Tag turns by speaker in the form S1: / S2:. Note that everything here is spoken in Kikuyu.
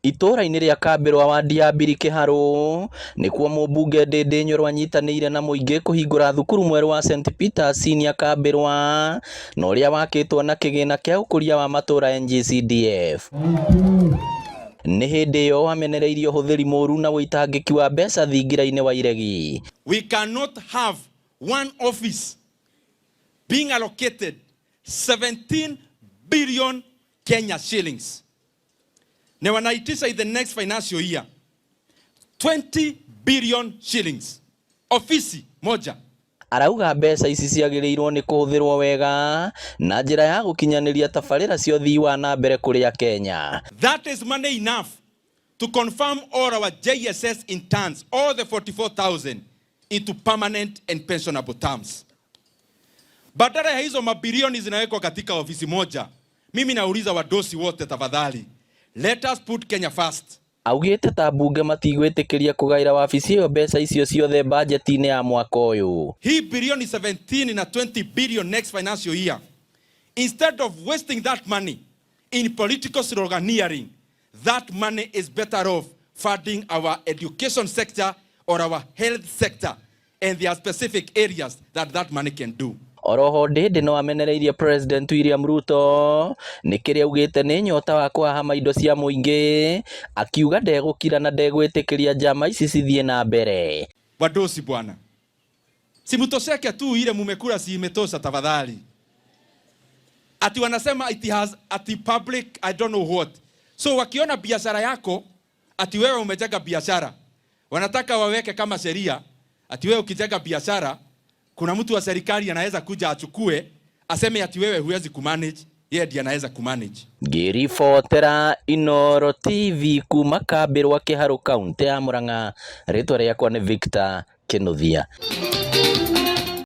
S1: Itũũra-inĩ rĩa Kambĩrwa wandi ya Mbiri Kĩharũ nĩkuo mũmbunge Ndĩndĩ Nyoro anyitanĩire na mũingĩ kũhingũra thukuru mwerũ wa St Peters Senior Kambĩrwa na ũrĩa wakĩtwo na kĩgĩna kĩa ũkũria wa matũũra NGCDF. Nĩ hĩndĩ ĩyo amenereirie ũhũthĩri mũru na ũitangĩki wa mbeca thingira-inĩ wa iregi.
S2: We cannot have one office being allocated 17 billion Kenya shillings. Na wanaitisha in the next financial year 20 billion shillings. Ofisi moja.
S1: Arauga mbeca ici ciagĩrĩirwo nĩ kũhũthĩrwo wega na njĩra ya gũkinyanĩria tabarĩra cia ũthii wa na mbere kũrĩ Akenya.
S2: That is money enough to confirm all our JSS interns, all the 44,000, into permanent and pensionable terms. Badala ya hizo mabilioni zinawekwa katika ofisi moja, mimi nauliza wadosi wote, tafadhali, let us put Kenya first.
S1: Augĩte ta mbunge matigwĩtĩkĩria kũgaĩra wabici ĩyo mbeca icio ciothe bajeti-inĩ ya mwaka ũyũ.
S2: Hii bilioni 17 na 20 billion next financial year, instead of wasting that money in political sloganeering, that money is better off funding our education sector or our health sector, and there are specific areas that that money can do.
S1: Oroho Ndĩndĩ no amenereirie President William Ruto nĩ kĩrĩa augĩte nĩ nyota wa kũhahama indo cia mũingĩ, akiuga ndegũkira na ndegwĩtĩkĩria njama ici cithiĩ na mbere.
S2: Wadosi bwana, si mtosheke tu ile mumekula, si imetosha tafadhali. Ati wanasema it has ati public I don't know what. So wakiona biashara yako ati wewe umejenga biashara, wanataka waweke kama sheria ati wewe ukijenga biashara kuna mtu wa serikali anaweza kuja achukue aseme ati wewe huwezi kumanage, yeye ndiye anaweza kumanage.
S1: Ngĩribotera Inooro TV kuma Kambĩrwa Kĩharũ kaunti ya Murang'a, rĩtwa rĩakwa nĩ Victor Kĩnuthia.